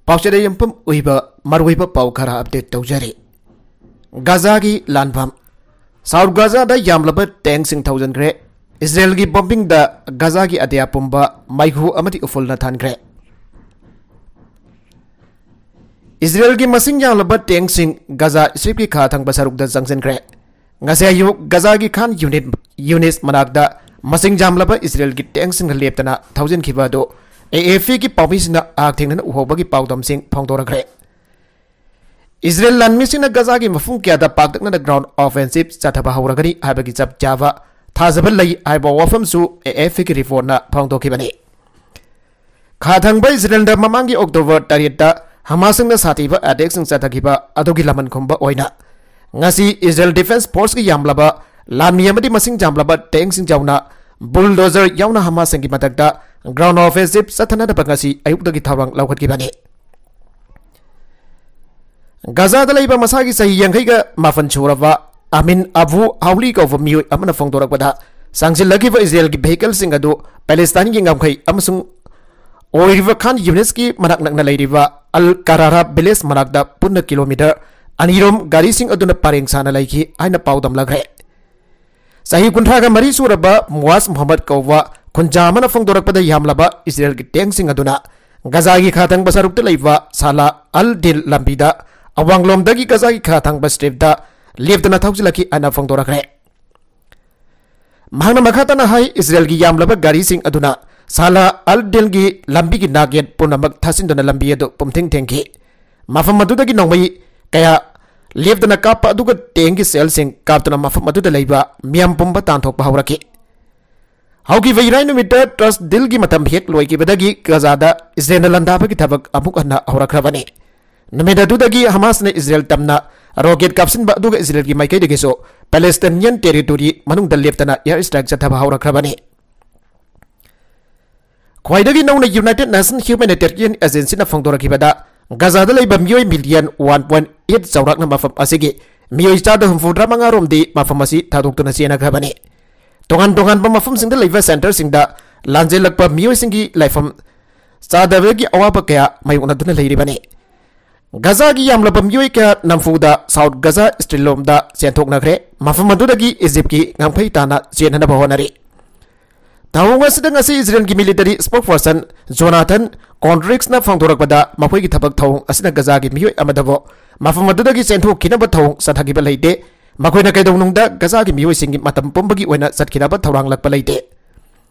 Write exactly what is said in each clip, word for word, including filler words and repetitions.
ꯄꯥꯎꯆꯦꯗ ꯌꯨꯝꯐꯝ ꯑꯣꯏꯕ ꯃꯔꯨꯑꯣꯏꯕ ꯄꯥꯎ ꯈꯔ ꯑꯞꯗꯦꯠ ꯇꯧꯖꯔꯤ꯫ ꯒꯥꯖꯥꯒꯤ ꯂꯥꯟꯐꯝ꯫ ꯁꯥꯎꯠ ꯒꯥꯖꯥꯗ ꯌꯥꯝꯂꯕ ꯇꯦꯡꯁꯤꯡ ꯊꯧꯖꯤꯟꯈ꯭ꯔꯦ꯫ ꯏꯁꯔꯦꯜꯒꯤ ꯕꯣꯝꯕꯤꯡꯗ ꯒꯥꯖꯥꯒꯤ ꯑꯇꯤꯌꯥ ꯄꯨꯝꯕ ꯃꯩꯈꯨ ꯑꯃꯗꯤ ꯎꯐꯨꯜꯅ ꯊꯟꯈ꯭ꯔꯦ꯫ ꯏꯁꯔꯦꯜꯒꯤ ꯃꯁꯤꯡ ꯌꯥꯝꯂꯕ ꯇꯦꯡꯁꯤꯡ ꯒꯥꯖꯥ ꯁ꯭ꯇ꯭ꯔꯤꯞꯀꯤ ꯈꯥ ꯊꯪꯕ ꯁꯔꯨꯛꯇ ꯆꯪꯁꯤꯟꯈ꯭ꯔꯦ꯫ ꯉꯁꯤ ꯑꯌꯨꯛ ꯒꯥꯖꯥꯒꯤ ꯈꯥꯟ ꯌꯨꯅꯤꯠ, ꯌꯨꯅꯤꯁ ꯃꯅꯥꯛꯇ ꯃꯁꯤꯡ ꯌꯥꯝꯂꯕ ꯏꯁꯔꯦꯜꯒꯤ ꯇꯦꯡꯁꯤꯡꯅ ꯂꯦꯞꯇꯅ ꯊꯧꯖꯤꯟꯈꯤꯕ ꯑꯗꯨ ꯑꯦ ꯑꯦꯐ ꯄꯤꯒꯤ ꯄꯥꯎꯃꯤꯁꯤꯡꯅ ꯍꯛꯊꯦꯡꯅꯅ ꯎꯍꯧꯕꯒꯤ ꯄꯥꯎꯗꯝꯁꯤꯡ ꯐꯣꯡꯗꯣꯔꯛꯈ꯭ꯔꯦ꯫ ꯏꯁꯔꯦꯜ ꯂꯥꯟꯃꯤꯁꯤꯡꯅ ꯒꯥꯖꯥꯒꯤ ꯃꯐꯝ ꯀꯌꯥꯗ ꯄꯥꯛꯇꯛꯅꯅ ꯒ꯭ꯔꯥꯎꯟ ꯑꯣꯐꯦꯟꯁꯤꯞ ꯆꯠꯊꯕ ꯍꯧꯔꯒꯅꯤ ꯍꯥꯏꯕꯒꯤ ꯆꯞ ꯆꯥꯕ ꯊꯥꯖꯕ ꯂꯩ ꯍꯥꯏꯕ ꯋꯥꯐꯝꯁꯨ ꯑꯦ ꯑꯦꯐ ꯄꯤꯒꯤ ꯔꯤꯄꯣꯔꯠꯅ ꯐꯣꯡꯗꯣꯛꯈꯤꯕꯅꯤ꯫ ꯈꯥ ꯊꯪꯕ ꯏꯁꯔꯦꯜꯗ ꯃꯃꯥꯡꯒꯤ ꯑꯣꯛꯇꯣꯕꯔ ꯇꯔꯦꯠꯇ ꯍꯃꯥꯁꯁꯤꯡꯅ ꯁꯥꯊꯤꯕ ꯑꯦꯇꯦꯛꯁꯤꯡ ꯆꯠꯊꯈꯤꯕ ꯑꯗꯨꯒꯤ ꯂꯃꯟ ꯈꯨꯝꯕ ꯑꯣꯏꯅ ꯉꯁꯤ ꯏꯁꯔꯦꯜ ꯗꯤꯐꯦꯟꯁ ꯐꯣꯔꯁꯀꯤ ꯌꯥꯝꯂꯕ ꯂꯥꯟꯃꯤ ꯑꯃꯗꯤ ꯃꯁꯤꯡ ꯌꯥꯝꯂꯕ ꯇꯦꯡꯁꯤꯡ ꯌꯥꯎꯅ ꯕꯨꯜꯗꯣꯖꯔ ꯌꯥꯎꯅ ꯍꯃꯥꯁꯁꯤꯡꯒꯤ ꯃꯊꯛꯇ ꯒ꯭ꯔꯥꯎꯟ ꯑꯣꯐꯦꯟꯁꯤꯞ ꯆꯠꯊꯅꯅꯕ ꯉꯁꯤ ꯑꯌꯨꯛꯇꯒꯤ ꯊꯧꯔꯥꯡ ꯂꯧꯈꯠꯈꯤꯕꯅꯤ꯫ ꯒꯥꯖꯥꯗ ꯂꯩꯕ ꯃꯁꯥꯒꯤ ꯆꯍꯤ ꯌꯥꯡꯈꯩꯒ ꯃꯥꯄꯟ ꯁꯨꯔꯕ ꯑꯃꯤꯟ ꯑꯕꯨ ꯍꯥꯎꯂꯤ ꯀꯧꯕ ꯃꯤꯑꯣꯏ ꯑꯃꯅ ꯐꯣꯡꯗꯣꯔꯛꯄꯗ, ꯆꯪꯁꯤꯜꯂꯛꯈꯤꯕ ꯏꯁꯔꯦꯜꯒꯤ ꯚꯦꯍꯤꯀꯜꯁꯤꯡ ꯑꯗꯨ ꯄꯦꯂꯦꯁꯇꯥꯏꯟꯒꯤ ꯉꯝꯈꯩ ꯑꯃꯁꯨꯡ ꯑꯣꯏꯔꯤꯕ ꯈꯥꯟ ꯌꯨꯅꯤꯁꯀꯤ ꯃꯅꯥꯛ ꯅꯛꯅ ꯂꯩꯔꯤꯕ ꯑꯜ ꯀꯔꯥꯔꯥ ꯚꯤꯂꯦꯖ ꯃꯅꯥꯛꯇ ꯄꯨꯟꯅ ꯀꯤꯂꯣꯃꯤꯇꯔ ꯑꯅꯤꯔꯣꯝ ꯒꯥꯔꯤꯁꯤꯡ ꯑꯗꯨꯅ ꯄꯔꯦꯡ ꯁꯥꯅ ꯂꯩꯈꯤ ꯍꯥꯏꯅ ꯄꯥꯎꯗꯝꯂꯛꯈ꯭ꯔꯦ꯫ ꯆꯍꯤ ꯀꯨꯟꯊ꯭ꯔꯥꯒ ꯃꯔꯤ ꯁꯨꯔꯕ ꯃꯨꯋꯥꯖ ꯃꯨꯍꯝꯃꯗ ꯀꯧꯕ ꯈꯨꯟꯖꯥ ꯑꯃꯅ ꯐꯣꯡꯗꯣꯔꯛꯄꯗ, ꯌꯥꯝꯂꯕ ꯏꯁꯔꯦꯜꯒꯤ ꯇꯦꯡꯁꯤꯡ ꯑꯗꯨꯅ ꯒꯥꯖꯥꯒꯤ ꯈꯥ ꯊꯪꯕ ꯁꯔꯨꯛꯇ ꯂꯩꯕ ꯁꯥꯂꯥ ꯑꯜ ꯗꯤꯜ ꯂꯝꯕꯤꯗ ꯑꯋꯥꯡꯂꯣꯝꯗꯒꯤ ꯒꯥꯖꯥꯒꯤ ꯈꯥ ꯊꯪꯕ ꯁ꯭ꯇ꯭ꯔꯤꯞꯇ ꯂꯦꯞꯇꯅ ꯊꯧꯖꯤꯜꯂꯛꯈꯤ ꯍꯥꯏꯅ ꯐꯣꯡꯗꯣꯔꯛꯈ꯭ꯔꯦ꯫ ꯃꯍꯥꯛꯅ ꯃꯈꯥ ꯇꯥꯅ ꯍꯥꯏ, ꯏꯁꯔꯦꯜꯒꯤ ꯌꯥꯝꯂꯕ ꯒꯥꯔꯤꯁꯤꯡ ꯑꯗꯨꯅ ꯁꯥꯂꯥ ꯑꯜ ꯗꯤꯜꯒꯤ ꯂꯝꯕꯤꯒꯤ ꯅꯥꯛꯌꯦꯠ ꯄꯨꯝꯅꯃꯛ ꯊꯥꯁꯤꯟꯗꯨꯅ ꯂꯝꯕꯤ ꯑꯗꯨ ꯄꯨꯝꯊꯦꯡ ꯊꯦꯡꯈꯤ꯫ ꯃꯐꯝ ꯑꯗꯨꯗꯒꯤ ꯅꯣꯡꯃꯩ ꯀꯌꯥ ꯂꯦꯞꯇꯅ ꯀꯥꯞꯄ ꯑꯗꯨꯒ ꯇꯦꯡꯒꯤ ꯁꯦꯜꯁꯤꯡ ꯀꯥꯞꯇꯨꯅ ꯃꯐꯝ ꯑꯗꯨꯗ ꯂꯩꯕ ꯃꯤꯌꯥꯝ ꯄꯨꯝꯕ ꯇꯥꯟꯊꯣꯛꯄ ꯍꯧꯔꯛꯈꯤ꯫ ꯍꯧꯈꯤꯕ ꯏꯔꯥꯏ ꯅꯨꯃꯤꯠꯇ ꯇ꯭ꯔꯁ ꯗꯤꯜꯒꯤ ꯃꯇꯝ ꯍꯦꯛ ꯂꯣꯏꯈꯤꯕꯗꯒꯤ ꯒꯥꯖꯥꯗ ꯏꯁꯔꯦꯜꯅ ꯂꯥꯟꯗꯥꯕꯒꯤ ꯊꯕꯛ ꯑꯃꯨꯛ ꯍꯟꯅ ꯍꯧꯔꯛꯈ꯭ꯔꯕꯅꯤ꯫ ꯅꯨꯃꯤꯠ ꯑꯗꯨꯗꯒꯤ ꯍꯃꯥꯁꯅ ꯏꯁꯔꯦꯜ ꯇꯝꯅ ꯔꯣꯀꯦꯠ ꯀꯥꯞꯁꯤꯟꯕ ꯑꯗꯨꯒ ꯏꯁꯔꯦꯜꯒꯤ ꯃꯥꯏꯀꯩꯗꯒꯤꯁꯨ ꯄꯦꯂꯦꯁꯇꯥꯏꯅꯤꯌꯟ ꯇꯦꯔꯤꯇꯣꯔꯤ ꯃꯅꯨꯡꯗ ꯂꯦꯞꯇꯅ ꯑꯦꯌꯔ ꯁ꯭ꯇ꯭ꯔꯥꯏꯛ ꯆꯠꯊꯕ ꯍꯧꯔꯛꯈ꯭ꯔꯕꯅꯤ꯫ ꯈ꯭ꯋꯥꯏꯗꯒꯤ ꯅꯧꯅ ꯌꯨꯅꯥꯏꯇꯦꯗ ꯅꯦꯁꯟ ꯍ꯭ꯌꯨꯃꯦꯅꯤꯇꯦꯔꯤꯌꯟ ꯑꯦꯖꯦꯟꯁꯤꯅ ꯐꯣꯡꯗꯣꯔꯛꯈꯤꯕꯗ, ꯒꯥꯖꯥꯗ ꯂꯩꯕ ꯃꯤꯑꯣꯏ ꯃꯤꯂꯤꯌꯟ ꯋꯥꯟ ꯄꯣꯏꯟ ꯑꯩꯠ ꯆꯥꯎꯔꯥꯛꯅ ꯃꯐꯝ ꯑꯁꯤꯒꯤ ꯃꯤꯑꯣꯏ ꯆꯥꯗ ꯍꯨꯝꯐꯨꯇꯔꯥ ꯃꯉꯥ ꯔꯣꯝꯗꯤ ꯃꯐꯝ ꯑꯁꯤ ꯊꯥꯗꯣꯛꯇꯨꯅ ꯆꯦꯟꯅꯈ꯭ꯔꯕꯅꯤ꯫ ꯇꯣꯉꯥꯟ ꯇꯣꯉꯥꯟꯕ ꯃꯐꯝꯁꯤꯡꯗ ꯂꯩꯕ ꯁꯦꯟꯇꯔꯁꯤꯡꯗ ꯂꯥꯟꯖꯦꯜꯂꯛꯄ ꯃꯤꯑꯣꯏꯁꯤꯡꯒꯤ ꯂꯩꯐꯝ ꯆꯥꯗꯕꯒꯤ ꯑꯋꯥꯕ ꯀꯌꯥ ꯃꯥꯌꯣꯛꯅꯗꯨꯅ ꯂꯩꯔꯤꯕꯅꯤ꯫ ꯒꯖꯥꯒꯤ ꯌꯥꯝꯂꯕ ꯃꯤꯑꯣꯏ ꯀꯌꯥ ꯅꯝꯐꯨꯗ ꯁꯥꯎꯠ ꯒꯖꯥ ꯁ꯭ꯇ꯭ꯔꯤꯞꯂꯣꯝꯗ ꯆꯦꯟꯊꯣꯛꯅꯈ꯭ꯔꯦ꯫ ꯃꯐꯝ ꯑꯗꯨꯗꯒꯤ ꯏꯖꯤꯞꯀꯤ ꯉꯝꯈꯩ ꯇꯥꯅ ꯆꯦꯟꯅꯅꯕ ꯍꯣꯠꯅꯔꯤ꯫ ꯊꯧꯑꯣꯡ ꯑꯁꯤꯗ ꯉꯁꯤ ꯏꯖꯔꯦꯜꯒꯤ ꯃꯤꯂꯤꯇꯔꯤ ꯁ꯭ꯄꯣꯛꯄꯔꯁꯟ ꯖꯣꯅꯥꯊꯟ ꯀꯣꯟꯗ꯭ꯔꯤꯛꯁꯅ ꯐꯣꯡꯗꯣꯔꯛꯄꯗ, ꯃꯈꯣꯏꯒꯤ ꯊꯕꯛ ꯊꯧꯑꯣꯡ ꯑꯁꯤꯅ ꯒꯖꯥꯒꯤ ꯃꯤꯑꯣꯏ ꯑꯃꯗꯕꯨ ꯃꯐꯝ ꯑꯗꯨꯗꯒꯤ ꯆꯦꯟꯊꯣꯛꯈꯤꯅꯕ ꯊꯧꯑꯣꯡ ꯆꯠꯊꯈꯤꯕ ꯂꯩꯇꯦ꯫ ꯃꯈꯣꯏꯅ ꯀꯩꯗꯧꯅꯨꯡꯗ ꯒꯖꯥꯒꯤ ꯃꯤꯑꯣꯏꯁꯤꯡꯒꯤ ꯃꯇꯝ ꯄꯨꯝꯕꯒꯤ ꯑꯣꯏꯅ ꯆꯠꯈꯤꯅꯕ ꯊꯧꯔꯥꯡꯂꯛꯄ ꯂꯩꯇꯦ꯫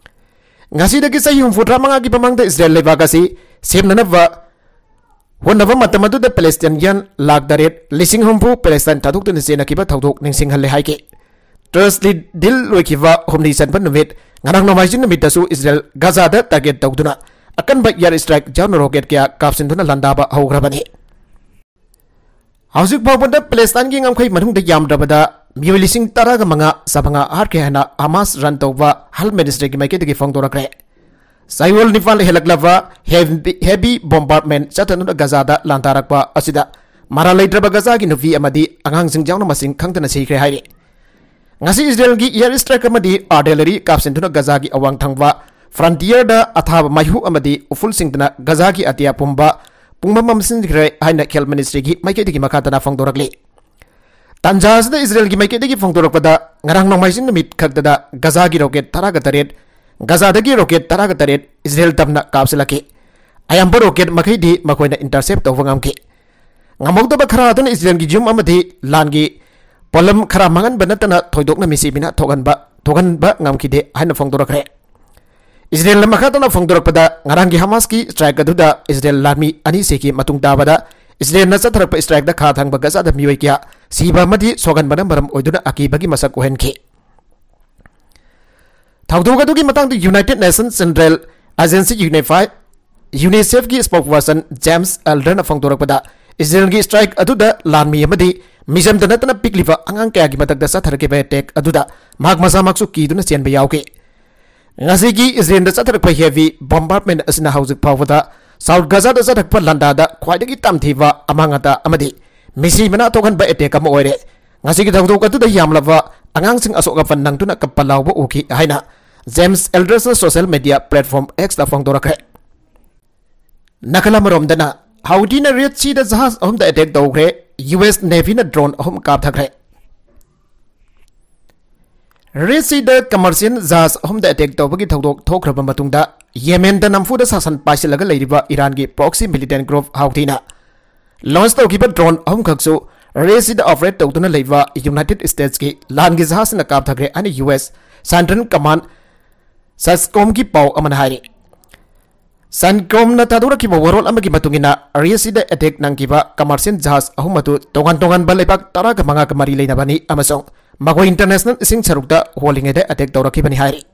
ꯉꯁꯤꯗꯒꯤ ꯆꯍꯤ ꯍꯨꯝꯐꯨꯇꯔꯥꯃꯉꯥꯒꯤ ꯃꯃꯥꯡꯗ ꯏꯖꯔꯦꯜ ꯂꯩꯕꯥꯛ ꯑꯁꯤ ꯁꯦꯝꯅꯅꯕ ꯍꯣꯠꯅꯕ ꯃꯇꯝ ꯑꯗꯨꯗ ꯄꯦꯂꯦꯁꯇꯥꯏꯟꯌꯟ ꯂꯥꯈ ꯇꯔꯦꯠ, ꯂꯤꯁꯤꯡ ꯍꯨꯝꯐꯨ ꯄꯦꯂꯦꯁꯇꯥꯏꯟ ꯊꯥꯗꯣꯛꯇꯨꯅ ꯆꯦꯟꯅꯈꯤꯕ ꯊꯧꯗꯣꯛ ꯅꯤꯡꯁꯤꯡꯍꯜꯂꯦ ꯍꯥꯏꯈꯤ꯫ ꯇ꯭ꯔꯁꯂꯤ ꯗꯤꯜ ꯂꯣꯏꯈꯤꯕ ꯍꯨꯝꯅꯤ ꯆꯟꯕ ꯅꯨꯃꯤꯠ, ꯉꯔꯥꯡ ꯅꯣꯡꯃꯥꯏꯖꯤꯡ ꯅꯨꯃꯤꯠꯇꯁꯨ ꯏꯖꯔꯦꯜ ꯒꯖꯥꯗ ꯇꯥꯔꯒꯦꯠ ꯇꯧꯗꯨꯅ ꯑꯀꯟꯕ ꯏꯌꯥꯔ ꯁ꯭ꯇ꯭ꯔꯥꯏꯛ ꯌꯥꯎꯅ ꯔꯣꯀꯦꯠ ꯀꯌꯥ ꯀꯥꯞꯁꯤꯟꯗꯨꯅ ꯂꯥꯟꯗꯥꯕ ꯍꯧꯈ꯭ꯔꯕꯅꯤ꯫ ꯍꯧꯖꯤꯛ ꯐꯥꯎꯕꯗ ꯄꯦꯂꯦꯁꯇꯥꯏꯟꯒꯤ ꯉꯝꯈꯩ ꯃꯅꯨꯡꯗ ꯌꯥꯝꯗ꯭ꯔꯕꯗ ꯃꯤꯑꯣꯏ ꯂꯤꯁꯤꯡ ꯇꯔꯥꯒ ꯃꯉꯥ ꯆꯥꯃꯉꯥ ꯍꯥꯠꯈ꯭ꯔꯦ ꯍꯥꯏꯅ ꯍꯃꯥꯁ ꯔꯟ ꯇꯧꯕ ꯍꯦꯜꯊ ꯃꯤꯅꯤꯁꯇ꯭ꯔꯤꯒꯤ ꯃꯥꯏꯀꯩꯗꯒꯤ ꯐꯣꯡꯗꯣꯔꯛꯈ꯭ꯔꯦ꯫ ꯆꯌꯣꯜ ꯅꯤꯄꯥꯟ ꯍꯦꯜꯂꯛꯂꯕ ꯍꯦꯚꯤ, ꯍꯦꯚꯤ ꯕꯣꯝꯕꯥꯔꯗꯃꯦꯟ ꯆꯠꯊꯗꯨꯅ ꯒꯖꯥꯗ ꯂꯥꯟꯗꯥꯔꯛꯄ ꯑꯁꯤꯗ ꯃꯔꯥꯜ ꯂꯩꯇ꯭ꯔꯕ ꯒꯖꯥꯒꯤ ꯅꯨꯄꯤ ꯑꯃꯗꯤ ꯑꯉꯥꯡꯁꯤꯡ ꯌꯥꯎꯅ ꯃꯁꯤꯡ ꯈꯪꯗꯅ ꯁꯤꯈ꯭ꯔꯦ ꯍꯥꯏꯔꯤ꯫ ꯉꯁꯤ ꯏꯖꯔꯦꯜꯒꯤ ꯏꯌꯥꯔ ꯁ꯭ꯇ꯭ꯔꯥꯏꯛ ꯑꯃꯗꯤ ꯑꯥꯔꯇꯤꯂꯔꯤ ꯀꯥꯞꯁꯤꯟꯗꯨꯅ ꯒꯖꯥꯒꯤ ꯑꯋꯥꯡ ꯊꯪꯕ ꯐ꯭ꯔꯟꯇꯤꯌꯔꯗ ꯑꯊꯥꯕ ꯃꯩꯍꯨ ꯑꯃꯗꯤ ꯎꯐꯨꯜꯁꯤꯡꯗꯨꯅ ꯒꯖꯥꯒꯤ ꯑꯇꯤꯌꯥ ꯄꯨꯝꯕ ꯄꯨꯡꯃꯝ ꯃꯝꯁꯤꯟꯈ꯭ꯔꯦ ꯍꯥꯏꯅ ꯍꯦꯜꯊ ꯃꯤꯅꯤꯁꯇ꯭ꯔꯤꯒꯤ ꯃꯥꯏꯀꯩꯗꯒꯤ ꯃꯈꯥ ꯇꯥꯅ ꯐꯣꯡꯗꯣꯔꯛꯂꯤ꯫ ꯇꯥꯟꯖꯥ ꯑꯁꯤꯗ ꯏꯖꯔꯦꯜꯒꯤ ꯃꯥꯏꯀꯩꯗꯒꯤ ꯐꯣꯡꯗꯣꯔꯛꯄꯗ, ꯉꯔꯥꯡ ꯅꯣꯡꯃꯥꯏꯖꯤꯡ ꯅꯨꯃꯤꯠ ꯈꯛꯇꯗ ꯒꯖꯥꯒꯤ ꯔꯣꯀꯦꯠ ꯇꯔꯥꯒ ꯇꯔꯦꯠ, ꯒꯖꯥꯗꯒꯤ ꯔꯣꯀꯦꯠ ꯇꯔꯥꯒ ꯇꯔꯦꯠ ꯏꯖꯔꯦꯜ ꯇꯝꯅ ꯀꯥꯞꯁꯤꯜꯂꯛꯈꯤ꯫ ꯑꯌꯥꯝꯕ ꯔꯣꯀꯦꯠ ꯃꯈꯩꯗꯤ ꯃꯈꯣꯏꯅ ꯏꯟꯇꯔꯁꯦꯞ ꯇꯧꯕ ꯉꯝꯈꯤ꯫ ꯉꯝꯍꯧꯗꯕ ꯈꯔ ꯑꯗꯨꯅ ꯏꯖꯔꯦꯜꯒꯤ ꯌꯨꯝ ꯑꯃꯗꯤ ꯂꯥꯟꯒꯤ ꯄꯣꯠꯂꯝ ꯈꯔ ꯃꯥꯡꯍꯟꯕ ꯅꯠꯇꯅ ꯊꯣꯏꯗꯣꯛꯅ ꯃꯤꯁꯤ ꯃꯤꯅꯥ ꯊꯣꯛꯍꯟꯕ, ꯊꯣꯛꯍꯟꯕ ꯉꯝꯈꯤꯗꯦ ꯍꯥꯏꯅ ꯐꯣꯡꯗꯣꯔꯛꯈ꯭ꯔꯦ꯫ ꯏꯖꯔꯦꯜꯅ ꯃꯈꯥ ꯇꯥꯅ ꯐꯣꯡꯗꯣꯔꯛꯄꯗ, ꯉꯔꯥꯡꯒꯤ ꯍꯃꯥꯁꯀꯤ ꯁ꯭ꯇ꯭ꯔꯥꯏꯛ ꯑꯗꯨꯗ ꯏꯖꯔꯦꯜ ꯂꯥꯟꯃꯤ ꯑꯅꯤ ꯁꯤꯈꯤ꯫ ꯃꯇꯨꯡ ꯇꯥꯕꯗ ꯏꯖꯔꯦꯜꯅ ꯆꯠꯊꯔꯛꯄ ꯁ꯭ꯇ꯭ꯔꯥꯏꯛꯇ ꯈꯥ ꯊꯪꯕ ꯒꯖꯥꯗ ꯃꯤꯑꯣꯏ ꯀꯌꯥ ꯁꯤꯕ ꯑꯃꯗꯤ ꯁꯣꯛꯍꯟꯕꯅ ꯃꯔꯝ ꯑꯣꯏꯗꯨꯅ ꯑꯀꯤꯕꯒꯤ ꯃꯁꯛ ꯑꯣꯏꯍꯟꯈꯤ꯫ ꯊꯧꯗꯣꯛ ꯑꯗꯨꯒꯤ ꯃꯇꯥꯡꯗ ꯌꯨꯅꯥꯏꯇꯦꯗ ꯅꯦꯁꯟꯁ ꯁꯦꯟꯇ꯭ꯔꯦꯜ ꯑꯦꯖꯦꯟꯁꯤ ꯌꯨꯅꯤꯐꯥꯏ, ꯌꯨꯅꯤꯁꯦꯐꯀꯤ ꯁ꯭ꯄꯣꯛꯄꯔꯁꯟ ꯖꯦꯝꯁ ꯑꯦꯜꯗꯔꯅ ꯐꯣꯡꯗꯣꯔꯛꯄꯗ, ꯏꯖꯔꯦꯜꯒꯤ ꯁ꯭ꯇ꯭ꯔꯥꯏꯛ ꯑꯗꯨꯗ ꯂꯥꯟꯃꯤ ꯑꯃꯗꯤ ꯃꯤꯖꯝꯗ ꯅꯠꯇꯅ ꯄꯤꯛꯂꯤꯕ ꯑꯉꯥꯡ ꯀꯌꯥꯒꯤ ꯃꯊꯛꯇ ꯆꯠꯊꯔꯛꯈꯤꯕ ꯑꯦꯇꯦꯛ ꯑꯗꯨꯗ ꯃꯍꯥꯛ ꯃꯁꯥꯃꯛꯁꯨ ꯀꯤꯗꯨꯅ ꯆꯦꯟꯕ ꯌꯥꯎꯈꯤ꯫ ꯉꯁꯤꯒꯤ ꯏꯖꯔꯦꯜꯗ ꯆꯠꯊꯔꯛꯄ ꯍꯦꯚꯤ ꯕꯣꯝꯕꯥꯔꯗꯃꯦꯟ ꯑꯁꯤꯅ ꯍꯧꯖꯤꯛ ꯐꯥꯎꯕꯗ ꯁꯥꯎꯠ ꯒꯖꯥꯗ ꯆꯠꯊꯔꯛꯄ ꯂꯥꯟꯗꯥꯗ ꯈ꯭ꯋꯥꯏꯗꯒꯤ ꯇꯝꯊꯤꯕ ꯑꯃꯥꯡ ꯑꯇꯥ ꯑꯃꯗꯤ ꯃꯤꯁꯤ ꯃꯅꯥ ꯊꯣꯛꯍꯟꯕ ꯑꯦꯇꯦꯛ ꯑꯃ ꯑꯣꯏꯔꯦ꯫ ꯉꯁꯤꯒꯤ ꯊꯧꯗꯣꯛ ꯑꯗꯨꯗ ꯌꯥꯝꯂꯕ ꯑꯉꯥꯡꯁꯤꯡ ꯑꯁꯣꯛ ꯑꯄꯟ ꯅꯪꯗꯨꯅ ꯀꯞꯄ ꯂꯥꯎꯕ ꯎꯈꯤ ꯍꯥꯏꯅ ꯖꯦꯝꯁ ꯑꯦꯜꯗꯔꯁꯅ ꯁꯣꯁꯤꯌꯦꯜ ꯃꯤꯗꯤꯌꯥ ꯄ꯭ꯂꯦꯠꯐꯣꯔꯝ ꯑꯦꯛꯁꯇ ꯐꯣꯡꯗꯣꯔꯛꯈ꯭ꯔꯦ꯫ ꯅꯥꯀꯜ ꯑꯃꯔꯣꯝꯗꯅ ꯍꯥꯎꯗꯤꯅ ꯔꯦꯗ ꯁꯤꯗ ꯖꯍꯥꯖ ꯑꯍꯨꯝꯗ ꯑꯦꯇꯦꯛ ꯇꯧꯈ꯭ꯔꯦ꯫ ꯌꯨ ꯑꯦꯁ ꯅꯦꯚꯤꯅ ꯗ꯭ꯔꯣꯟ ꯑꯍꯨꯝ ꯀꯥꯞꯊꯈ꯭ꯔꯦ꯫ ꯔꯦꯗ ꯁꯤꯗ ꯀꯃꯔꯁꯤꯌꯦꯜ ꯖꯍꯥꯖ ꯑꯍꯨꯝꯗ ꯑꯦꯇꯦꯛ ꯇꯧꯕꯒꯤ ꯊꯧꯗꯣꯛ ꯊꯣꯛꯈ꯭ꯔꯕ ꯃꯇꯨꯡꯗ, ꯌꯦꯃꯦꯟꯗ ꯅꯝꯐꯨꯗ ꯁꯥꯁꯟ ꯄꯥꯏꯁꯤꯜꯂꯒ ꯂꯩꯔꯤꯕ ꯏꯔꯥꯟꯒꯤ ꯄ꯭ꯔꯣꯛꯁꯤ ꯃꯤꯂꯤꯇꯦꯟ ꯒ꯭ꯔꯨꯞ ꯍꯥꯎꯗꯤꯅ ꯂꯣꯟꯆ ꯇꯧꯈꯤꯕ ꯗ꯭ꯔꯣꯟ ꯑꯍꯨꯝꯈꯛꯁꯨ ꯔꯦꯗ ꯁꯤꯗ ꯑꯣꯄꯔꯦꯠ ꯇꯧꯗꯨꯅ ꯂꯩꯕ ꯌꯨꯅꯥꯏꯇꯦꯗ ꯁ꯭ꯇꯦꯠꯁꯀꯤ ꯂꯥꯟꯒꯤ ꯖꯍꯥꯖꯁꯤꯡꯅ ꯀꯥꯞꯊꯈ꯭ꯔꯦ ꯍꯥꯏꯅ ꯌꯨ ꯑꯦꯁ ꯁꯦꯟꯇ꯭ꯔꯦꯜ ꯀꯃꯥꯟ ꯁꯁꯀꯣꯝꯒꯤ ꯄꯥꯎ ꯑꯃꯅ ꯍꯥꯏꯔꯤ꯫ ꯁꯟꯀ꯭ꯔꯣꯝꯅ ꯊꯥꯗꯣꯔꯛꯈꯤꯕ ꯋꯥꯔꯣꯜ ꯑꯃꯒꯤ ꯃꯇꯨꯡ ꯏꯟꯅ, ꯔꯦꯗ ꯁꯤꯗ ꯑꯦꯇꯦꯛ ꯅꯪꯈꯤꯕ ꯀꯃꯔꯁꯤꯌꯦꯜ ꯖꯍꯥꯖ ꯑꯍꯨꯝ ꯑꯗꯨ ꯇꯣꯉꯥꯟ ꯇꯣꯉꯥꯟꯕ ꯂꯩꯕꯥꯛ ꯇꯔꯥꯒ ꯃꯉꯥꯒ ꯃꯔꯤ ꯂꯩꯅꯕꯅꯤ ꯑꯃꯁꯨꯡ ꯃꯈꯣꯏ ꯏꯟꯇꯔꯅꯦꯁꯅꯦꯜ ꯏꯁꯤꯡ ꯁꯔꯨꯛꯇ ꯍꯣꯜꯂꯤꯉꯩꯗ ꯑꯦꯇꯦꯛ ꯇꯧꯔꯛꯈꯤꯕꯅꯤ ꯍꯥꯏꯔꯤ꯫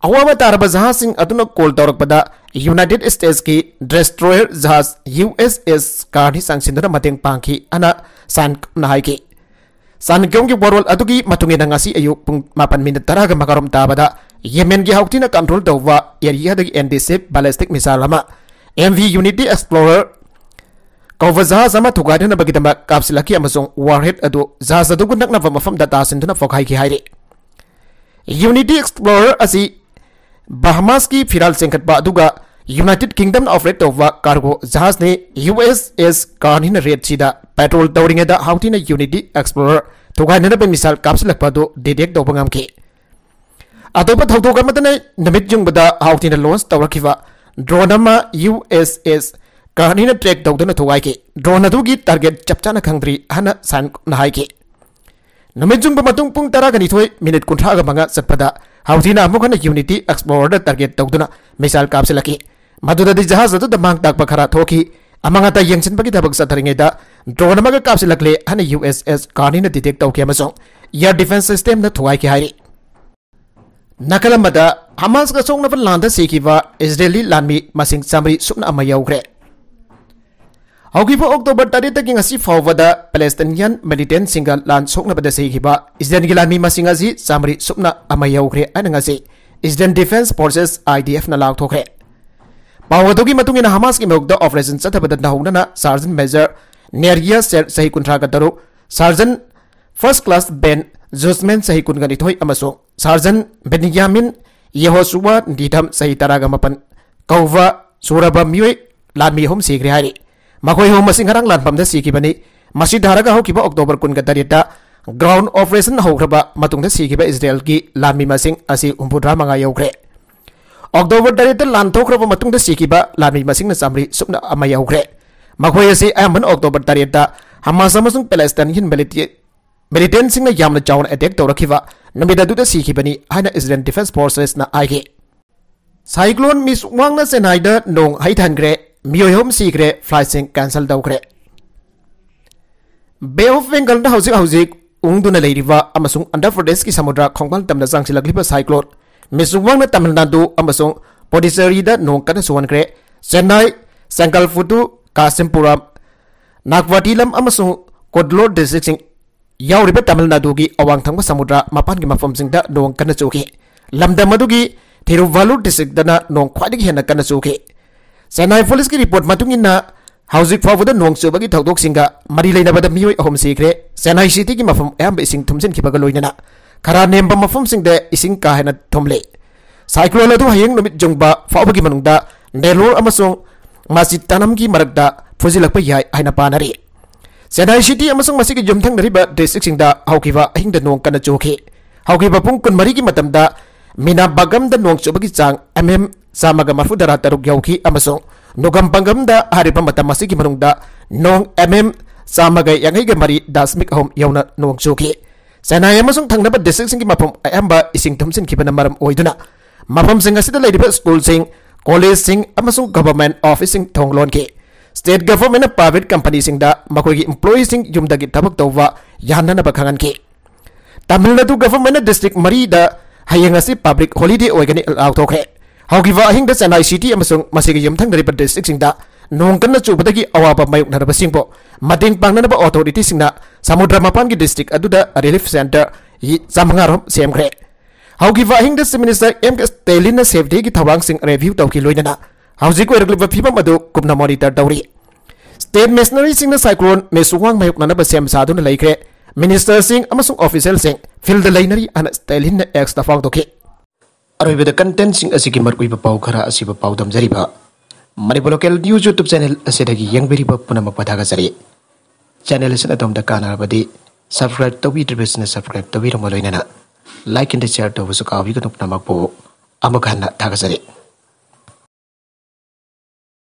ꯑꯋꯥꯕ ꯇꯥꯔꯕ ꯖꯍꯥꯖꯁꯤꯡ ꯑꯗꯨꯅ ꯀꯣꯜ ꯇꯧꯔꯛꯄꯗ, ꯌꯨꯅꯥꯏꯇꯦꯗ ꯁ꯭ꯇꯦꯠꯁꯀꯤ ꯗꯦꯁꯇ꯭ꯔꯣꯌꯔ ꯖꯍꯥꯖ ꯌꯨ ꯑꯦꯁ ꯑꯦꯁ ꯀꯥꯔꯅꯤ ꯆꯪꯁꯤꯟꯗꯨꯅ ꯃꯇꯦꯡ ꯄꯥꯡꯈꯤ ꯍꯥꯏꯅ ꯁꯟꯀ꯭ꯔꯣꯝꯅ ꯍꯥꯏꯈꯤ꯫ ꯁꯟꯀ꯭ꯔꯣꯝꯒꯤ ꯋꯥꯔꯣꯜ ꯑꯗꯨꯒꯤ ꯃꯇꯨꯡ ꯏꯟꯅ, ꯉꯁꯤ ꯑꯌꯨꯛ ꯄꯨꯡ ꯃꯥꯄꯟ ꯃꯤꯅꯤꯠ ꯇꯔꯥꯒ ꯃꯉꯥꯔꯣꯝ ꯇꯥꯕꯗ ꯌꯦꯃꯦꯟꯒꯤ ꯍꯥꯎꯇꯤꯅ ꯀꯟꯇ꯭ꯔꯣꯜ ꯇꯧꯕ ꯑꯦꯔꯤꯌꯥꯗꯒꯤ ꯑꯦꯟꯇꯤ ꯁꯤꯞ ꯕꯦꯂꯤꯁꯇꯤꯛ ꯃꯤꯁꯥꯏꯜ ꯑꯃ ꯑꯦꯝ ꯚꯤ ꯌꯨꯅꯤꯇꯤ ꯑꯦꯛꯁꯄ꯭ꯂꯣꯔꯔ ꯀꯧꯕ ꯖꯍꯥꯖ ꯑꯃ ꯊꯨꯒꯥꯏꯅꯅꯕꯒꯤꯗꯃꯛ ꯀꯥꯞꯁꯤꯜꯂꯛꯈꯤ ꯑꯃꯁꯨꯡ ꯋꯥꯔꯍꯦꯗ ꯑꯗꯨ ꯖꯍꯥꯖ ꯑꯗꯨꯒ ꯅꯛꯅꯕ ꯃꯐꯝꯗ ꯇꯥꯁꯤꯟꯗꯨꯅ ꯄꯣꯈꯥꯏꯈꯤ ꯍꯥꯏꯔꯤ꯫ ꯌꯨꯅꯤꯇꯤ ꯑꯦꯛꯁꯄ꯭ꯂꯣꯔꯔ ꯑꯁꯤ ꯕꯍꯃꯥꯁꯀꯤ ꯐꯤꯔꯥꯜ ꯆꯦꯟꯈꯠꯄ ꯑꯗꯨꯒ ꯌꯨꯅꯥꯏꯇꯦꯗ ꯀꯤꯡꯗꯝꯅ ꯑꯣꯄꯔꯦꯠ ꯇꯧꯕ ꯀꯥꯔꯒꯣ ꯖꯍꯥꯖꯅꯤ꯫ ꯌꯨ ꯑꯦꯁ ꯑꯦꯁ ꯀꯥꯔꯅꯤꯅ ꯔꯦꯗ ꯁꯤꯗ ꯄꯦꯇ꯭ꯔꯣꯜ ꯇꯧꯔꯤꯉꯩꯗ ꯍꯥꯎꯇꯤꯅ ꯌꯨꯅꯤꯇꯤ ꯑꯦꯛꯁꯄ꯭ꯂꯣꯔꯔ ꯊꯨꯒꯥꯏꯅꯅꯕ ꯃꯤꯁꯥꯏꯜ ꯀꯥꯞꯁꯤꯜꯂꯛꯄ ꯑꯗꯨ ꯗꯤꯇꯦꯛ ꯇꯧꯕ ꯉꯝꯈꯤ꯫ ꯑꯇꯣꯞꯄ ꯊꯧꯗꯣꯛ ꯑꯃꯗꯅ, ꯅꯨꯃꯤꯠ ꯌꯨꯡꯕꯗ ꯍꯥꯎꯇꯤꯅ ꯂꯣꯟꯆ ꯇꯧꯔꯛꯈꯤꯕ ꯗ꯭ꯔꯣꯟ ꯑꯃ ꯌꯨ ꯑꯦꯁ ꯑꯦꯁ ꯀꯥꯔꯅꯤꯅ ꯇ꯭ꯔꯦꯛ ꯇꯧꯗꯨꯅ ꯊꯨꯒꯥꯏꯈꯤ꯫ ꯗ꯭ꯔꯣꯟ ꯑꯗꯨꯒꯤ ꯇꯥꯔꯒꯦꯠ ꯆꯞ ꯆꯥꯅ ꯈꯪꯗ꯭ꯔꯤ ꯍꯥꯏꯅ ꯁꯟꯀ꯭ꯔꯣꯝꯅ ꯍꯥꯏꯈꯤ꯫ ꯅꯨꯃꯤꯠ ꯌꯨꯡꯕ ꯃꯇꯨꯡ ꯄꯨꯡ ꯇꯔꯥꯒ ꯅꯤꯊꯣꯏ ꯃꯤꯅꯤꯠ ꯀꯨꯟꯊ꯭ꯔꯥꯒ ꯃꯉꯥ ꯆꯠꯄꯗ, ꯍꯥꯎꯇꯤꯅ ꯑꯃꯨꯛ ꯍꯟꯅ ꯌꯨꯅꯤꯇꯤ ꯑꯦꯛꯁꯄ꯭ꯂꯣꯔꯔꯗ ꯇꯥꯔꯒꯦꯠ ꯇꯧꯗꯨꯅ ꯃꯤꯁꯥꯏꯜ ꯀꯥꯞꯁꯤꯜꯂꯛꯈꯤ꯫ ꯃꯗꯨꯗꯗꯤ ꯖꯍꯥꯖ ꯑꯗꯨꯗ ꯃꯥꯡ ꯇꯥꯛꯄ ꯈꯔ ꯊꯣꯛꯈꯤ꯫ ꯑꯃꯥꯡ ꯑꯇꯥ ꯌꯦꯡꯁꯤꯟꯕꯒꯤ ꯊꯕꯛ ꯆꯠꯊꯔꯤꯉꯩꯗ ꯗ꯭ꯔꯣꯟ ꯑꯃꯒ ꯀꯥꯞꯁꯤꯜꯂꯛꯂꯦ ꯍꯥꯏꯅ ꯌꯨ ꯑꯦꯁ ꯑꯦꯁ ꯀꯥꯔꯅꯤꯅ ꯗꯤꯇꯦꯛ ꯇꯧꯈꯤ ꯑꯃꯁꯨꯡ ꯑꯦꯌꯔ ꯗꯤꯐꯦꯟꯁ ꯁꯤꯁꯇꯦꯝꯅ ꯊꯨꯒꯥꯏꯈꯤ ꯍꯥꯏꯔꯤ꯫ ꯅꯥꯀꯜ ꯑꯃꯗ, ꯍꯃꯥꯁꯀ ꯁꯣꯛꯅꯕ ꯂꯥꯟꯗ ꯁꯤꯈꯤꯕ ꯏꯖꯔꯦꯂꯤ ꯂꯥꯟꯃꯤ ꯃꯁꯤꯡ ꯆꯥꯃꯔꯤ ꯁꯨꯞꯅ ꯑꯃ ꯌꯧꯈ꯭ꯔꯦ꯫ ꯍꯧꯈꯤꯕ ꯑꯣꯛꯇꯣꯕꯔ ꯇꯔꯦꯠꯇꯒꯤ ꯉꯁꯤ ꯐꯥꯎꯕꯗ ꯄꯦꯂꯦꯁꯇꯤꯅꯤꯌꯥꯟ ꯃꯤꯂꯤꯇꯦꯟꯁꯤꯡꯒ ꯂꯥꯟ ꯁꯣꯛꯅꯕꯗ ꯁꯤꯈꯤꯕ ꯏꯖꯔꯦꯜꯒꯤ ꯂꯥꯟꯃꯤ ꯃꯁꯤꯡ ꯑꯁꯤ ꯆꯥꯃꯔꯤ ꯁꯨꯞꯅ ꯑꯃ ꯌꯧꯈ꯭ꯔꯦ ꯍꯥꯏꯅ ꯉꯁꯤ Israel defence forces, I D ꯑꯦꯐꯅ ꯂꯥꯎꯊꯣꯛꯈ꯭ꯔꯦ꯫ ꯄꯥꯎ ꯑꯗꯨꯒꯤ ꯃꯇꯨꯡ ꯏꯟꯅ, ꯍꯃꯥꯁꯀꯤ ꯃꯥꯌꯣꯛꯇ ꯑꯣꯄꯔꯦꯁꯟ ꯆꯠꯊꯕꯗ ꯅꯧꯍꯧꯅꯅ ꯁꯥꯔꯖꯦꯟ ꯃꯦꯖꯔ ꯅꯦꯔꯒꯤꯌꯥ ꯁꯦꯔ, ꯆꯍꯤ ꯀꯨꯟꯊ꯭ꯔꯥꯒ ꯇꯔꯨꯛ, ꯁꯥꯔꯖꯦꯟ ꯐꯥꯔꯁ ꯀ꯭ꯂꯥꯁ ꯕꯦꯟ ꯖꯨꯁꯃꯦꯟ, ꯆꯍꯤ ꯀꯨꯟꯒ ꯅꯤꯊꯣꯏ, ꯑꯃꯁꯨꯡ ꯁꯥꯔꯖꯦꯟ ꯕꯦꯅꯤꯌꯥꯃꯤꯟ ꯌꯦꯍꯣꯁꯨꯋꯥ ꯅꯤꯊꯝ, ꯆꯍꯤ ꯇꯔꯥꯒ ꯃꯥꯄꯟ, ꯀꯧꯕ ꯁꯨꯔꯕ ꯃꯤꯑꯣꯏ ꯂꯥꯟꯃꯤ ꯑꯍꯨꯝ ꯁꯤꯈ꯭ꯔꯦ ꯍꯥꯏꯔꯤ꯫ ꯃꯈꯣꯏ ꯑꯍꯨꯝ ꯑꯁꯤ ꯉꯔꯥꯡ ꯂꯥꯟꯐꯝꯗ ꯁꯤꯈꯤꯕꯅꯤ꯫ ꯃꯁꯤ ꯊꯥꯔꯒ ꯍꯧꯈꯤꯕ ꯑꯣꯛꯇꯣꯕꯔ ꯀꯨꯟꯒ ꯇꯔꯦꯠꯇ ground operation ꯍꯧꯈ꯭ꯔꯕ ꯃꯇꯨꯡꯗ ꯁꯤꯈꯤꯕ ꯏꯁꯔꯥꯌꯦꯜꯒꯤ ꯂꯥꯟꯃꯤ ꯃꯁꯤꯡ ꯑꯁꯤ ꯍꯨꯝꯐꯨꯇꯔꯥ ꯃꯉꯥ ꯌꯧꯈ꯭ꯔꯦ꯫ ꯑꯣꯛꯇꯣꯕꯔ ꯇꯔꯦꯠꯇ ꯂꯥꯟ ꯊꯣꯛꯈ꯭ꯔꯕ ꯃꯇꯨꯡꯗ ꯁꯤꯈꯤꯕ ꯂꯥꯟꯃꯤ ꯃꯁꯤꯡꯅ ꯆꯥꯃꯔꯤ ꯁꯨꯞꯅ ꯑꯃ ꯌꯧꯈ꯭ꯔꯦ꯫ ꯃꯈꯣꯏ ꯑꯁꯤ ꯑꯌꯥꯝꯕꯅ ꯑꯣꯛꯇꯣꯕꯔ ꯇꯔꯦꯠꯇ ꯍꯃꯥꯁ ꯑꯃꯁꯨꯡ ꯄꯦꯂꯦꯁꯇꯥꯏꯟꯒꯤ ꯃꯤꯂꯤꯇꯦꯟꯁꯤꯡꯅ ꯌꯥꯝꯅ ꯆꯥꯎꯅ ꯑꯦꯇꯦꯛ ꯇꯧꯔꯛꯈꯤꯕ ꯅꯨꯃꯤꯠ ꯑꯗꯨꯗ ꯁꯤꯈꯤꯕꯅꯤ ꯍꯥꯏꯅ ꯏꯁꯔꯥꯌꯦꯜ ꯗꯤꯐꯦꯟꯁ ꯐꯣꯔꯁꯦꯁꯅ ꯍꯥꯏꯈꯤ꯫ ꯁꯥꯏꯀ꯭ꯂꯣꯟ ꯃꯤꯁ ꯋꯥꯡꯅ ꯆꯦꯟꯅꯥꯏꯗ ꯅꯣꯡ ꯍꯩꯊꯍꯟꯈ꯭ꯔꯦ꯫ ꯃꯤꯑꯣꯏ ꯑꯍꯨꯝ ꯁꯤꯈ꯭ꯔꯦ꯫ ꯐ꯭ꯂꯥꯏꯠꯁꯤꯡ ꯀꯦꯟꯁꯦꯜ ꯇꯧꯈ꯭ꯔꯦ꯫ ꯕꯦ ꯑꯣꯐ ꯕꯦꯡꯒꯜꯗ ꯍꯧꯖꯤꯛ ꯍꯧꯖꯤꯛ ꯎꯪꯗꯨꯅ ꯂꯩꯔꯤꯕ ꯑꯃꯁꯨꯡ ꯑꯟꯙ꯭ꯔ ꯄ꯭ꯔꯗꯦꯁꯀꯤ ꯁꯃꯨꯗ꯭ꯔ ꯈꯣꯡꯕꯥꯜ ꯇꯝꯅ ꯆꯪꯁꯤꯜꯂꯛꯂꯤꯕ ꯁꯥꯏꯀ꯭ꯂꯣꯟ ꯃꯤꯁ ꯋꯥꯡꯅ ꯇꯥꯃꯤꯜ ꯅꯥꯗꯨ ꯑꯃꯁꯨꯡ ꯄꯣꯗꯤꯆꯦꯔꯤꯗ ꯅꯣꯡ ꯀꯟꯅ ꯆꯨꯍꯟꯈ꯭ꯔꯦ꯫ ꯆꯦꯟꯅꯥꯏ, ꯆꯦꯡꯒꯜꯐꯨꯇꯨ, ꯀꯥꯁꯤꯝꯄꯨꯔꯝ, ꯅꯥꯒꯋꯥꯇꯤꯂꯝ ꯑꯃꯁꯨꯡ ꯀꯣꯗꯂꯣꯔ ꯗꯤꯁꯇ꯭ꯔꯤꯛꯁꯤꯡ ꯌꯥꯎꯔꯤꯕ ꯇꯥꯃꯤꯜ ꯅꯥꯗꯨꯒꯤ ꯑꯋꯥꯡ ꯊꯪꯕ ꯁꯃꯨꯗ꯭ꯔ ꯃꯄꯥꯟꯒꯤ ꯃꯐꯝꯁꯤꯡꯗ ꯅꯣꯡ ꯀꯟꯅ ꯆꯨꯈꯤ꯫ ꯂꯝꯗꯝ ꯑꯗꯨꯒꯤ ꯊꯤꯔꯨꯚꯥꯂꯨꯔ ꯗꯤꯁꯇ꯭ꯔꯤꯛꯇꯅ ꯅꯣꯡ ꯈ꯭ꯋꯥꯏꯗꯒꯤ ꯍꯦꯟꯅ ꯀꯟꯅ ꯆꯨꯈꯤ꯫ ꯆꯦꯟꯅꯥꯏ ꯄꯨꯂꯤꯁꯀꯤ ꯔꯤꯄꯣꯔꯠ ꯃꯇꯨꯡ ꯏꯟꯅ, ꯍꯧꯖꯤꯛ ꯐꯥꯎꯕꯗ ꯅꯣꯡ ꯆꯨꯕꯒꯤ ꯊꯧꯗꯣꯛꯁꯤꯡꯒ ꯃꯔꯤ ꯂꯩꯅꯕꯗ ꯃꯤꯑꯣꯏ ꯑꯍꯨꯝ ꯁꯤꯈ꯭ꯔꯦ꯫ ꯆꯦꯟꯅꯥꯏ ꯁꯤꯇꯤꯒꯤ ꯃꯐꯝ ꯑꯌꯥꯝꯕ ꯏꯁꯤꯡ ꯊꯨꯝꯖꯤꯟꯈꯤꯕꯒ ꯂꯣꯏꯅꯅ ꯈꯔ ꯅꯦꯝꯕ ꯃꯐꯝꯁꯤꯡꯗ ꯏꯁꯤꯡ ꯀꯥ ꯍꯦꯟꯅ ꯊꯨꯝꯂꯦ꯫ ꯁꯥꯏꯀ꯭ꯂꯣꯟ ꯑꯗꯨ ꯍꯌꯦꯡ ꯅꯨꯃꯤꯠ ꯌꯨꯡꯕ ꯐꯥꯎꯕꯒꯤ ꯃꯅꯨꯡꯗ ꯅꯦꯂꯣꯔ ꯑꯃꯁꯨꯡ ꯃꯥꯆꯤꯇꯅꯝꯒꯤ ꯃꯔꯛꯇ ꯐꯨꯖꯤꯜꯂꯛꯄ ꯌꯥꯏ ꯍꯥꯏꯅ ꯄꯥꯅꯔꯤ꯫ ꯆꯦꯟꯅꯥꯏ ꯁꯤꯇꯤ ꯑꯃꯁꯨꯡ ꯃꯁꯤꯒꯤ ꯌꯨꯝꯊꯪꯅꯔꯤꯕ ꯗꯤꯁꯇ꯭ꯔꯤꯛꯁꯤꯡꯗ ꯍꯧꯈꯤꯕ ꯑꯍꯤꯡꯗ ꯅꯣꯡ ꯀꯟꯅ ꯆꯨꯈꯤ꯫ ꯍꯧꯈꯤꯕ ꯄꯨꯡ ꯀꯨꯟꯃꯔꯤꯒꯤ ꯃꯇꯝꯗ ꯃꯤꯅꯥꯕꯒꯝꯗ ꯅꯣꯡ ꯆꯨꯕꯒꯤ ꯆꯥꯡ ꯑꯦꯝ ꯑꯦꯝ ꯆꯥꯝꯃꯒ ꯃꯔꯐꯨꯇꯔꯥ ꯇꯔꯨꯛ ꯌꯧꯈꯤ ꯑꯃꯁꯨꯡ ꯅꯨꯒꯝꯕꯒꯝꯗ ꯍꯥꯏꯔꯤꯕ ꯃꯇꯝ ꯑꯁꯤꯒꯤ ꯃꯅꯨꯡꯗ ꯅꯣꯡ ꯑꯦꯝ ꯑꯦꯝ ꯆꯥꯝꯃꯒ ꯌꯥꯡꯈꯩꯒ ꯃꯔꯤ ꯗꯁꯃꯤꯛ ꯑꯍꯨꯝ ꯌꯧꯅ ꯅꯣꯡ ꯆꯨꯈꯤ꯫ ꯆꯦꯟꯅꯥꯏ ꯑꯃꯁꯨꯡ ꯊꯪꯅꯕ ꯗꯤꯁꯇ꯭ꯔꯤꯛꯁꯤꯡꯒꯤ ꯃꯐꯝ ꯑꯌꯥꯝꯕ ꯏꯁꯤꯡ ꯊꯨꯝꯖꯤꯟꯈꯤꯕꯅ ꯃꯔꯝ ꯑꯣꯏꯗꯨꯅ ꯃꯐꯝꯁꯤꯡ ꯑꯁꯤꯗ ꯂꯩꯔꯤꯕ ꯁ꯭ꯀꯨꯜꯁꯤꯡ, ꯀꯣꯂꯦꯖꯁꯤꯡ ꯑꯃꯁꯨꯡ ꯒꯚꯔꯟꯃꯦꯟꯠ ꯑꯣꯐꯤꯁꯁꯤꯡ ꯊꯣꯡ ꯂꯣꯟꯈꯤ꯫ ꯁ꯭ꯇꯦꯠ ꯒꯚꯔꯟꯃꯦꯟꯠꯅ ꯄ꯭ꯔꯥꯏꯚꯦꯠ ꯀꯝꯄꯅꯤꯁꯤꯡꯗ ꯃꯈꯣꯏꯒꯤ ꯏꯝꯄ꯭ꯂꯣꯌꯤꯁꯤꯡ ꯌꯨꯝꯗꯒꯤ ꯊꯕꯛ ꯇꯧꯕ ꯌꯥꯍꯟꯅꯅꯕ ꯈꯪꯍꯟꯈꯤ꯫ ꯇꯥꯃꯤꯜ ꯅꯥꯗꯨ ꯒꯚꯔꯟꯃꯦꯟꯠꯅ ꯗꯤꯁꯇ꯭ꯔꯤꯛ ꯃꯔꯤꯗ ꯍꯌꯦꯡ ꯑꯁꯤ ꯄꯕ꯭ꯂꯤꯛ ꯍꯣꯂꯤꯗꯦ ꯑꯣꯏꯒꯅꯤ ꯂꯥꯎꯊꯣꯛꯈ꯭ꯔꯦ꯫ ꯍꯧꯈꯤꯕ ꯑꯍꯤꯡꯗ ꯆꯦꯟꯅꯥꯏ ꯁꯤꯇꯤ ꯑꯃꯁꯨꯡ ꯃꯁꯤꯒꯤ ꯌꯨꯝꯊꯪꯅꯔꯤꯕ ꯗꯤꯁꯇ꯭ꯔꯤꯛꯁꯤꯡꯗ ꯅꯣꯡ ꯀꯟꯅ ꯆꯨꯕꯗꯒꯤ ꯑꯋꯥꯕ ꯃꯥꯌꯣꯛꯅꯔꯕꯁꯤꯡꯕꯨ ꯃꯇꯦꯡ ꯄꯥꯡꯅꯅꯕ ꯑꯣꯊꯣꯔꯤꯇꯤꯁꯤꯡꯅ ꯁꯃꯨꯗ꯭ꯔ ꯃꯄꯥꯟꯒꯤ ꯗꯤꯁꯇ꯭ꯔꯤꯛ ꯑꯗꯨꯗ ꯔꯤꯂꯤꯐ ꯁꯦꯟꯇꯔ ꯆꯥꯃꯉꯥ ꯔꯣꯝ ꯁꯦꯝꯈ꯭ꯔꯦ꯫ ꯍꯧꯈꯤꯕ ꯑꯍꯤꯡꯗ ꯆꯤꯐ ꯃꯤꯅꯤꯁꯇꯔ ꯑꯦꯝ ꯀꯦ ꯁ꯭ꯇꯦꯂꯤꯟꯅ ꯁꯦꯐ ꯗꯦꯒꯤ ꯊꯧꯔꯥꯡꯁꯤꯡ ꯔꯤꯚ꯭ꯌꯨ ꯇꯧꯈꯤ, ꯂꯣꯏꯅꯅ ꯍꯧꯖꯤꯛ ꯑꯣꯏꯔꯛꯂꯤꯕ ꯐꯤꯕꯝ ꯑꯗꯨ ꯀꯨꯞꯅ ꯃꯣꯅꯤꯇꯔ ꯇꯧꯔꯤ꯫ ꯁ꯭ꯇꯦꯠ ꯃꯤꯁꯅꯔꯤꯁꯤꯡꯅ ꯁꯥꯏꯀ꯭ꯂꯣꯟ ꯃꯤꯁꯋꯥꯡ ꯃꯥꯌꯣꯛꯅꯅꯕ ꯁꯦꯝ ꯁꯥꯗꯨꯅ ꯂꯩꯈ꯭ꯔꯦ꯫ ꯃꯤꯅꯤꯁꯇꯔꯁꯤꯡ ꯑꯃꯁꯨꯡ ꯑꯣꯐꯤꯁꯤꯌꯦꯜꯁꯤꯡ ꯐꯤꯜꯗ ꯂꯩꯅꯔꯤ ꯍꯥꯏꯅ ꯁ꯭ꯇꯦꯂꯤꯟꯅ ꯑꯦꯛꯁꯇ ꯐꯣꯡꯗꯣꯛꯈꯤ꯫ ꯑꯔꯣꯏꯕꯗ ꯀꯟꯇꯦꯟꯠꯁꯤꯡ ꯑꯁꯤꯒꯤ ꯃꯔꯨꯑꯣꯏꯕ ꯄꯥꯎ ꯈꯔ ꯑꯁꯤꯕꯨ ꯄꯥꯎꯗꯝꯖꯔꯤꯕ꯫ Manipur local news YouTube channel ꯑꯁꯤꯗꯒꯤ ꯌꯦꯡꯕꯤꯔꯤꯕ ꯄꯨꯝꯅꯃꯛꯄꯨ ꯊꯥꯒꯠꯆꯔꯤ꯫ ꯆꯦꯅꯦꯜ ꯑꯁꯤꯅ ꯑꯗꯣꯝꯗ ꯀꯥꯟꯅꯔꯕꯗꯤ ꯁꯕꯁꯀ꯭ꯔꯥꯏꯕ ꯇꯧꯕꯤꯗ꯭ꯔꯤꯕꯁꯤꯡꯅ ꯁꯕꯁꯀ꯭ꯔꯥꯏꯕ ꯇꯧꯕꯤꯔꯝꯕ ꯂꯣꯏꯅꯅ ꯂꯥꯏꯛ ꯑꯦꯟ ꯁꯤꯌꯥꯔ ꯇꯧꯕꯁꯨ ꯀꯥꯎꯕꯤꯒꯅꯨ꯫ ꯄꯨꯝꯅꯃꯛꯄꯨ ꯑꯃꯨꯛ ꯍꯟꯅ ꯊꯥꯒꯠꯆꯔꯤ꯫